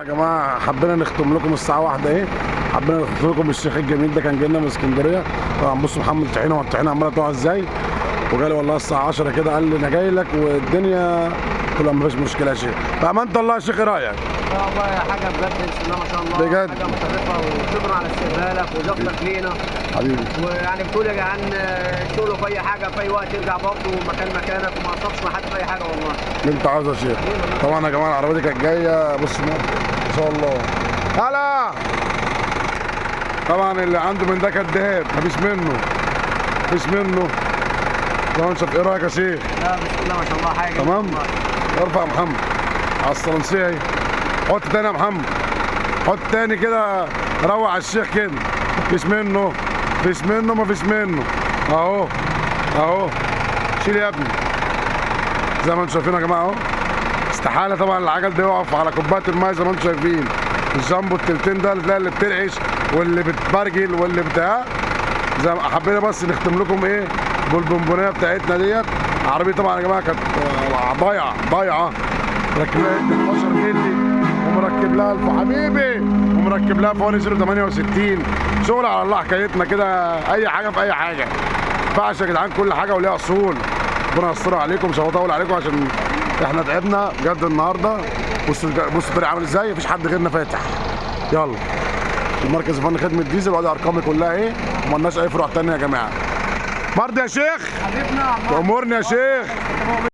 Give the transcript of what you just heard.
يا جماعة حبينا نختم لكم الساعة 1 اهي، حبينا نختم لكم الشيخ الجميل ده، كان جاي لنا من اسكندرية. طبعا بصوا محمد الطحينه والطحينه عماله تقع ازاي، وجالي والله الساعة 10 كده قال لي انا جاي لك والدنيا، قلت له مفيش مشكلة يا شيخ. بامانه الله يا شيخ ايه رايك؟ لا والله حاجة بجد، بسم الله ما شاء الله، بجد حاجة مشرفة، وشكرا على استقبالك وضيافتك لينا حبيبي. ويعني بتقول يا جدعان شغله في اي حاجة في اي وقت، ارجع برضه مكان مكانك وما قصرتش مع حد في اي حاجة والله. اللي انت عاوزه يا شيخ. طبعا يا جماعة العربية دي كانت جاية، بص ما شاء الله. هلا طبعا اللي عنده من ده كداب، مفيش منه، مفيش منه. زي ما انت شايف. ايه رايك يا شيخ؟ لا بسم الله ما شاء الله حاجة تمام. ارفع يا محمد على الصلنسيه اهي. حط تاني يا محمد، حط تاني كده، روق على الشيخ كده. مفيش منه، مفيش منه، مفيش منه. اهو اهو، شيل يا ابني. زي ما انتم شايفين يا جماعة اهو، استحالة طبعا العجل ده يقف على كوباية المايه زي ما انتم شايفين. الجامبو التلتين ده اللي تلاقي اللي بترعش واللي بتبرجل واللي بتاع. زي ما حبينا بس نختم لكم ايه بالبونبونيه بتاعتنا ديت. العربية طبعا يا جماعة كانت ضايعة ضايعة، مركب لها 12 مللي ومركب لها الف حبيبي، ومركب لها فواني 0.68. شغل على الله حكايتنا كده، اي حاجة في اي حاجة. ما ينفعش يا جدعان، كل حاجة وليها اصول. ربنا يستر عليكم، مش هطول عليكم عشان احنا تعبنا بجد النهارده. بصوا بصوا الطريق عامل ازاي، مفيش حد غيرنا فاتح. يلا المركز الفني خدمة ديزل، وادي ارقامي كلها ايه، ومالناش اي فروع تانية يا جماعة. مرضي يا شيخ، حبيبنا تأمرني يا شيخ.